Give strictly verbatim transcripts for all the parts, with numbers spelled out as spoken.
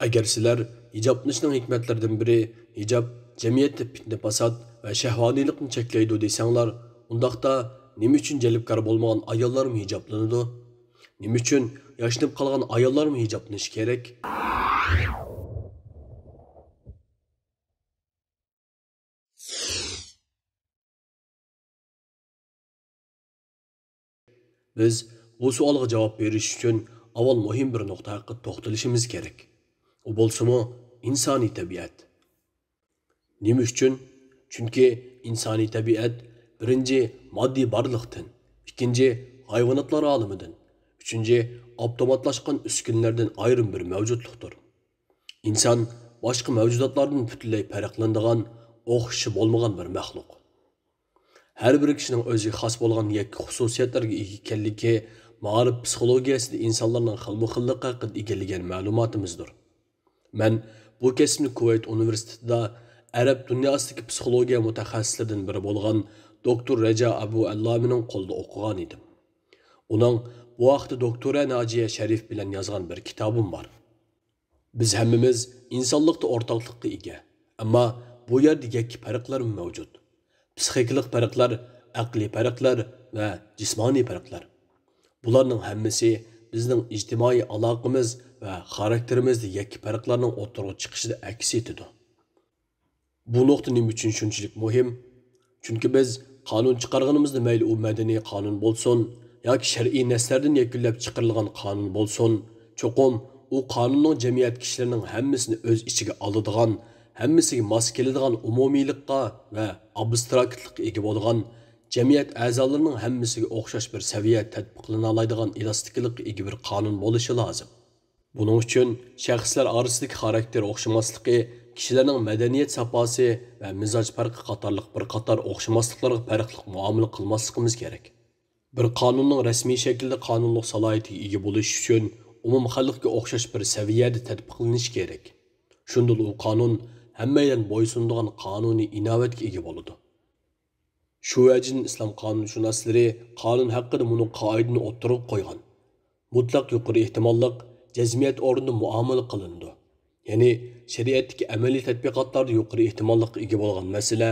ئەگەر سىلەر ھىجابلىنىشنىڭ ھېكمەتلىرىدىن بىرى ھىجاب جەمئىيەتتە پىتنە-پاسات ۋە شەھۋانىيلىقنى چەكلەيدۇ دېسەڭلار، ئۇنداقتا نېمە ئۈچۈن جەلپكار بولمىغان ئاياللارمۇ ھىجابلىنىدۇ؟ نېمە ئۈچۈن ياشىنىپ قالغان ئاياللارمۇ ھىجابلىنىشى كېرەك؟ بىز بۇ سوئالغا جاۋاب بېرىش ئۈچۈن ئاۋۋال مۇھىم بىر نۇقتا ھەققىدە توختىلىشىمىز كېرەك. ئۇ بولسىمۇ ئىنسانىي تەبىئەت. نېمە ئۈچۈن؟ چۈنكى ئىنسانىي تەبىئەت بىرىنچى ماددىي بارلىقتىن، ئىككىنچى ھايۋاناتلار ئالىمىدىن، ئۈچىنچى ئاپتوماتلاشقان ئۈسكۈنىلەردىن ئايرىم بىر مەۋجۇتلۇقتۇر. ئىنسان باشقا مەۋجۇداتلاردىن پۈتۈنلەي پەرقلىنىدىغان، ئوخشىشى بولمىغان بىر مەخلۇق. ھەر بىر كىشىنىڭ ئۆزىگە خاس بولغان يەككە خۇسۇسىيەتلەرگە ئىگە ئىكەنلىكى مائارىپ پسىخولوگىيەسىدە ئىنسانلارنىڭ خىلمۇ خىللىقى ھەققىدە ئىگىلىگەن مەلۇماتىمىزدۇر. مەن بۇ كەسىپنى كۇۋەيت ئۇنىۋېرسىتېتىدا ئەرەب دۇنياسىدىكى پسىخولوگىيە مۇتەخەسسىسلىرىدىن بىرى بولغان دوكتور رەجا ئەبۇ ئەللامىنىڭ قولىدا ئوقۇغان ئىدىم. ئۇنىڭ بۇ ھەقتە دوكتورا ناجىيە شەرىف بىلەن يازغان بىر كىتابىم بار. بىز ھەممىمىز ئىنسانلىقتا ئورتاقلىققا ئىگە، ئەمما بۇ يەردە يەككە پەرقلەرمۇ مەۋجۇت. پسىخىكىلىق پەرقلەر، ئەقلىي پەرقلەر ۋە جىسمانىي پەرقلەر. بۇلارنىڭ ھەممىسى بىزنىڭ ئىجتىمائىي ئالاقىمىز ۋە خاراكتېرىمىزدە يەككە پەرقلەرنىڭ ئوتتۇرىغا چىقىشىدا ئەكس ئېتىدۇ. بۇ نۇقتا نېمە ئۈچۈن شۇنچىلىك مۇھىم؟ چۈنكى بىز قانۇن چىقارغىنىمىزدا، مەيلى ئۇ مەدەنىي قانۇن بولسۇن ياكى شەرئىي نەسلەردىن يەكۈنلەپ چىقىرىلغان قانۇن بولسۇن، چوقۇم ئۇ قانۇننىڭ جەمئىيەت كىشىلىرىنىڭ ھەممىسىنى ئۆز ئىچىگە ئالىدىغان، ھەممىسىگە ماس كېلىدىغان ئومۇمىيلىققا ۋە ئابستراكتلىققا ئىگە بولغان، جەمئىيەت ئەزالىرىنىڭ ھەممىسىگە ئوخشاش بىر سەۋىيەدە تەتبىقلىنالايدىغان ئېلاستىكىلىققا ئىگە بىر قانۇن بولۇشى لازىم. بۇنىڭ ئۈچۈن شەخسلەر ئارىسىدىكى خاراكتېر ئوخشىماسلىقى، كىشىلەرنىڭ مەدەنىيەت ساپاسى ۋە مىزاج پەرقى قاتارلىق بىر قاتار ئوخشىماسلىقلارغا پەرقلىق مۇئامىلە قىلماسلىقىمىز كېرەك. بىر قانۇننىڭ رەسمىي شەكىلدە قانۇنلۇق سالاھىيىتىگە ئىگە بولۇشى ئۈچۈن ئومۇمخەلققە ئوخشاش بىر سەۋىيەدە تەتبىقلىنىشى كېرەك. شۇندىلا ئۇ قانۇن ھەممەيلەن بويسۇنىدىغان قانۇنىي ئىناۋەتكە ئىگە بولىدۇ. شۇ ۋەجىدىن ئىسلام قانۇنشۇناسلىرى قانۇن ھەققىدە مۇنۇ قائىدىنى ئوتتۇرىغا قويغان: مۇتلەق يۇقىرى ئېھتىماللىق جەزمىيەت ئورنىدا مۇئامىلە قىلىنىدۇ. يەنى شەرىئەتتىكى ئەمەلىي تەتبىقاتلاردا يۇقىرى ئېھتىماللىققا ئىگە بولغان مەسىلە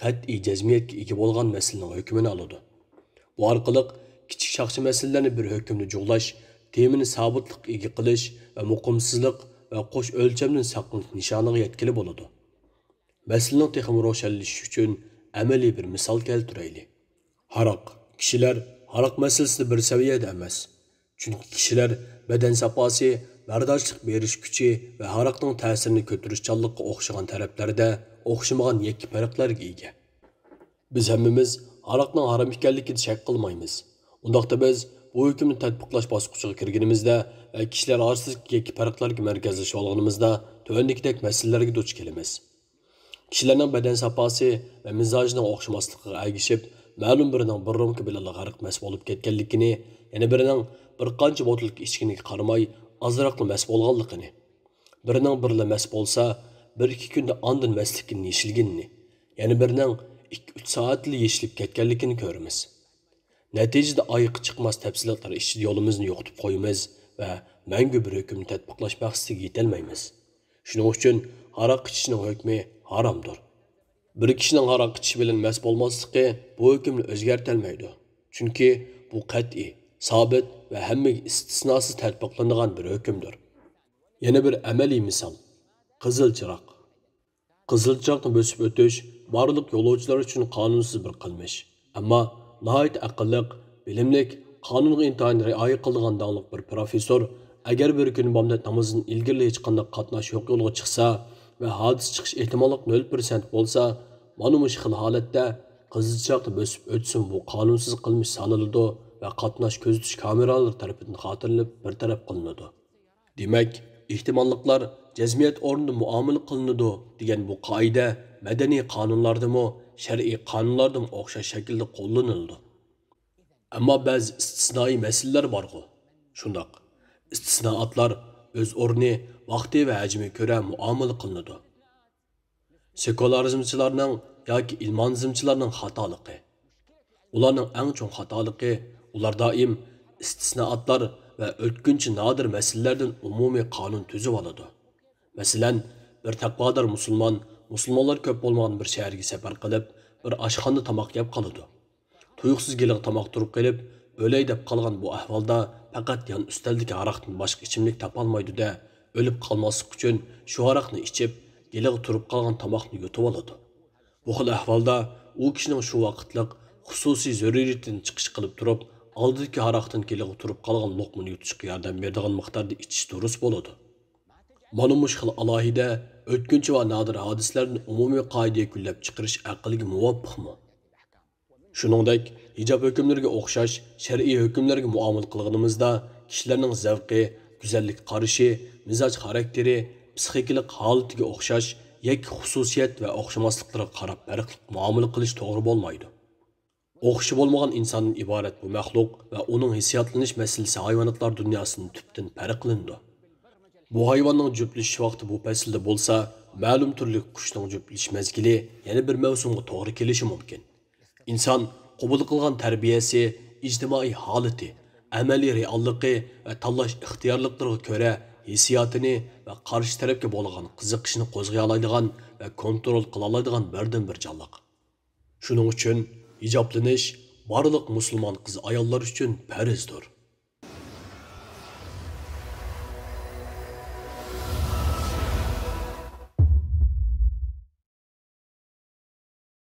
قەتئىي جەزمىيەتكە ئىگە بولغان مەسىلىنىڭ ھۆكمىنى ئالىدۇ. بۇ ئارقىلىق كىچىك شاخسىي مەسىلىلەرنى بىر ھۆكۈمدە جۇغلاش، تېمىنى سابىتلىققا ئىگە قىلىش ۋە مۇقىمسىزلىق ۋە قوش ئۆلچەمدىن ساقلىنىش نىشانىغا يەتكىلى بولىدۇ. مەسىلىنىڭ تېخىمۇ روشەنلىشىشى ئۈچۈن ئەمەلىي بىر مىسال كەلتۈرەيلى. ھاراق. كىشىلەر ھاراق مەسىلىسىدە بىر سەۋىيەدە ئەمەس. چۈنكى كىشىلەر بەدەن ساپاسى، بەرداشلىق بېرىش كۈچى ۋە ھاراقنىڭ تەسىرىنى كۆتۈرۈشچانلىققا ئوخشىغان تەرەپلەردە ئوخشىمىغان يەككە پەرقلەرگە ئىگە. بىز ھەممىمىز ھاراقنىڭ ھارام ئىكەنلىكىدە شەك قىلمايمىز. ئۇنداقتا بىز بۇ ھۆكۈمنى تەتبىقلاش باسقۇچىغا كىرگىنىمىزدە ۋە كىشىلەر ئارىسىدىكى يەككە پەرقلەرگە مەركەزلىشىۋالغىنىمىزدا تۆۋەندىكىدەك مەسىلىلەرگە دۇچ كېلىمىز. كىشىلەرنىڭ بەدەن ساپاسى ۋە مىزاجىنىڭ ئوخشىماسلىقىغا ئەگىشىپ، مەلۇم بىرىنىڭ بىر رومكا بىلەنلا غەرق مەست بولۇپ كەتكەنلىكىنى، يەنە بىرىنىڭ بىر قانچە بوتۇلكا ئىچكىنىگە قارىماي، ئازراقلا مەست بولغانلىقىنى، بىرىنىڭ بىرلا مەست بولسا، بىر-ئىككى كۈندە ئاندىن مەستلىكتىن يېشىلگىنىنى، يەنە بىرىنىڭ ئىككى-ئۈچ سائەتلا يېشىلىپ كەتكەنلىكىنى كۆرىمىز. نەتىجىدە ئايىغى چىقماس تەپسىلاتلار ئىچىدە يولىمىزنى يوقىتىپ قويىمىز ۋە مەڭگۈ بىر ھۆكۈمنى تەتبىقلاش مەقسىتىگە يېتەلمەيمىز. شۇنىڭ ئۈچۈن ھاراق ئىچىشنىڭ ھۆكمى ھارامدۇر. بىر كىشىنىڭ ھاراق ئىچىشى بىلەن مەست بولماسلىقى بۇ ھۆكۈمنى ئۆزگەرتەلمەيدۇ. چۈنكى بۇ قەتئىي، سابىت ۋە ھەممىگە ئىستىسناسىز تەتبىقلىنىدىغان بىر ھۆكۈمدۇر. يەنە بىر ئەمەلىي مىسال، قىزىل چىراغ. قىزىل چىراغنى بۆسۈپ ئۆتۈش بارلىق يولۇچىلار ئۈچۈن قانۇنسىز بىر قىلمىش. ئەمما ناھايىتى ئەقىللىق، بىلىملىك، قانۇنغا ئىنتايىن رىئايە قىلىدىغان داڭلىق بىر پروفېسسور، ئەگەر بىر كۈنى بامدات نامىزىدىن ئىلگىرىلا ھېچقانداق قاتناش يوق يولغا چىقسا ۋە ھادىسە چىقىش ئېھتىماللىقى نۆل پىرسەنت بولسا، مانا مۇشۇ خىل ھالەتتە قىزىل چىراغنى بۆسۈپ ئۆتسىمۇ بۇ قانۇنسىز قىلمىش سانىلىدۇ ۋە قاتناش كۆزىتىش كامېرالىرى تەرىپىدىن خاتىرىلىنىپ بىر تەرەپ قىلىنىدۇ. دېمەك، ئېھتىماللىقلار جەزمىيەت ئورنىدا مۇئامىلە قىلىنىدۇ دېگەن بۇ قائىدە مەدەنىي قانۇنلاردىمۇ، شەرئىي قانۇنلاردىمۇ ئوخشاش شەكىلدە قوللىنىلىدۇ. ئەمما بەزى ئىستىسنائىي مەسىلىلەر بارغۇ؟ شۇنداق. ئىستىسنائاتلار ئۆز ئورنى، ۋاقتى ۋە ھەجمىگە كۆرە مۇئامىلە قىلىنىدۇ. سېكۇلارىزمچىلارنىڭ ياكى ئىلمانىزمچىلارنىڭ خاتالىقى. ئۇلارنىڭ ئەڭ چوڭ خاتالىقى، ئۇلار دائىم ئىستىسنائاتلار ۋە ئۆتكۈنچى نادىر مەسىلىلەردىن ئومۇمىي قانۇن تۈزۈۋالىدۇ. مەسىلەن، بىر تەقۋادار مۇسۇلمان مۇسۇلمانلار كۆپ بولمىغان بىر شەھەرگە سەپەر قىلىپ، بىر ئاشخانىدا تاماق يەپ قالىدۇ. تۇيۇقسىز گېلىغا تاماق تۇرۇپ قېلىپ، ئۆلەي دەپ قالغان بۇ ئەھۋالدا پەقەت يان ئۈستەلدىكى ھاراقتىن باشقا ئىچىملىك تاپالمايدۇ-دە، ئۆلۈپ قالماسلىق ئۈچۈن شۇ ھاراقنى ئىچىپ، گېلىغا تۇرۇپ قالغان تاماقنى يۇتۇۋالىدۇ. بۇ خىل ئەھۋالدا ئۇ كىشىنىڭ شۇ ۋاقىتلىق خۇسۇسىي زۆرۈرىيىتىدىن چىقىش قىلىپ تۇرۇپ، ئالدىدىكى ھاراقتىن گېلىغا تۇرۇپ قالغان لوقمىنى يۇتۇشقا ياردەم بېرىدىغان مىقداردا ئىچىش دۇرۇس بولىدۇ. مانا مۇشۇ خىل ئالاھىدە، ئۆتكۈنچى ۋە نادىر ھادىسىلەرنى ئومۇمىي قائىدىگە كۈنلەپ چىقىرىش ئەقىلگە مۇۋاپىقمۇ؟ شۇنىڭدەك، ھىجاب ھۆكۈملىرىگە ئوخشاش شەرئىي ھۆكۈملەرگە مۇئامىلە قىلغىنىمىزدا، كىشىلەرنىڭ زەۋقى، گۈزەللىككە قارىشى، مىزاج خاراكتېرى، پسىخىكىلىق ھالىتىگە ئوخشاش يەككە خۇسۇسىيەت ۋە ئوخشىماسلىقلىرىغا قاراپ پەرقلىق مۇئامىلە قىلىش توغرا بولمايدۇ. ئوخشىشى بولمىغان ئىنساندىن ئىبارەت بۇ مەخلۇق ۋە ئۇنىڭ ھېسسىياتلىنىش مەسىلىسى ھايۋاناتلار دۇنياسىدىن تۈپتىن پەرقلىنىدۇ. بۇ ھايۋاننىڭ جۈپلىشىش ۋاقتى بۇ پەسىلدە بولسا، مەلۇم تۈرلۈك قۇشنىڭ جۈپلىشىش مەزگىلى يەنە بىر مەۋسۇمغا توغرا كېلىشى مۇمكىن. ئىنسان قوبۇل قىلغان تەربىيەسى، ئىجتىمائىي ھالىتى، ئەمەلىي رېئاللىقى ۋە تاللاش ئىختىيارلىقلىرىغا كۆرە ھېسسىياتىنى ۋە قارشى تەرەپكە بولغان قىزىقىشىنى قوزغىيالايدىغان ۋە كونترول قىلالايدىغان بىردىنبىر جانلىق. شۇنىڭ ئۈچۈن ھىجابلىنىش بارلىق مۇسۇلمان قىز-ئاياللار ئۈچۈن پەرزدۇر.